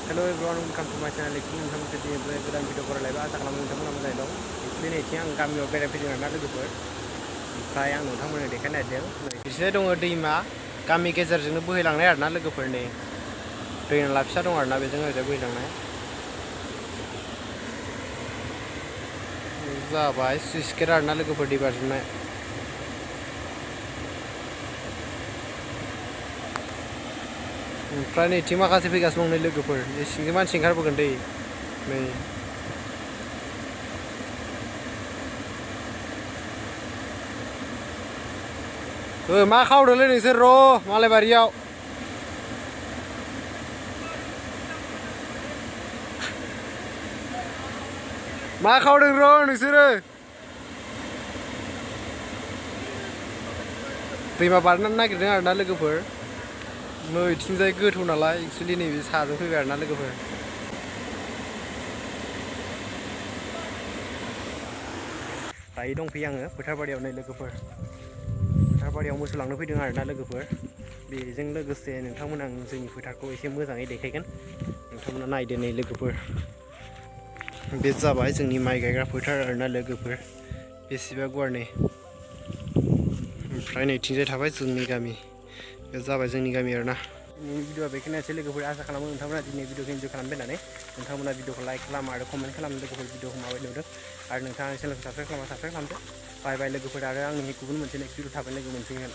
Hello everyone, welcome to my channel. नोंथांमोनखौ दिनै गोदान video फरायलायबाय आसा खालामो नोंथांमोना मोजाङै दं। दिनै आं गामियाव बेरायफैदों आरोना लोगोफोर। ओमफ्राय आं नोंथांमोननो देखायनो नागिरदों बिथिंजाय दङ दैमा गामि गेजेरजोंनो बोहैलांनाय आरोना लोगोफोर नै दै नाला फिसा दं आरोना बेजों ओरैजाय बोहैलांनाय जाबाय सुइस गेट आरोना लोगोफोर दै बाज्रुमनाय। ओमफ्राय नैथिं माखासे फैगासिनो दं नै लोगोफोर सिंजों मानसि ओंखारबोगोन दै नै मा खावदोंलै नोंसोर र' मालाय बारियाव मा खावदों र' नोंसोरो दैमा बारनो नागिरदों आरोना लोगोफोर नैथिंजाय गोथौ नालाय एक्सुवेलि नैबे साजों फैबाय आरोना लोगोफोर। दायो दंफैयो आङो फोथारबारियाव नै लोगोफोर फोथारबारियाव मोसौ लांनो फैदों आरोना लोगोफोर। बेजों लोगोसे नोंथांमोन आं जोंनि फोथारखौ एसे मोजाङै देखायगोन नोंथांमोना नायदो नै लोगोफोर बे जाबाय जोंनि माइ गायग्रा फोथार आरोना लोगोफोर बेसेबा गुवार नै ओमफ्राय नैथिंजाय थाबाय जोंनि गामि बे जाबाय जोंनि गामि आरोना। दिनैनि भिडिअआ बेखिनियानोसै लोगोफोर आसा खालामो नोंथांमोना दिनै भिडिअखौ इन्जय खालामबाय होननानै नोंथांमोना भिडिअखौ लाइक खालाम आरो कमेन्ट खालाम लोगोफोर भिडिअखौ माबायदि नुदों आरो नोंथाङा चेनेलखौ साबस्क्राइब खालामबा साबस्क्राइब खालामदो। बाय बाय लोगोफोर आरो आंनि गुबुन मोनसे नेक्स्ट भिडिअ थाबै लोगो मोनसिगोन।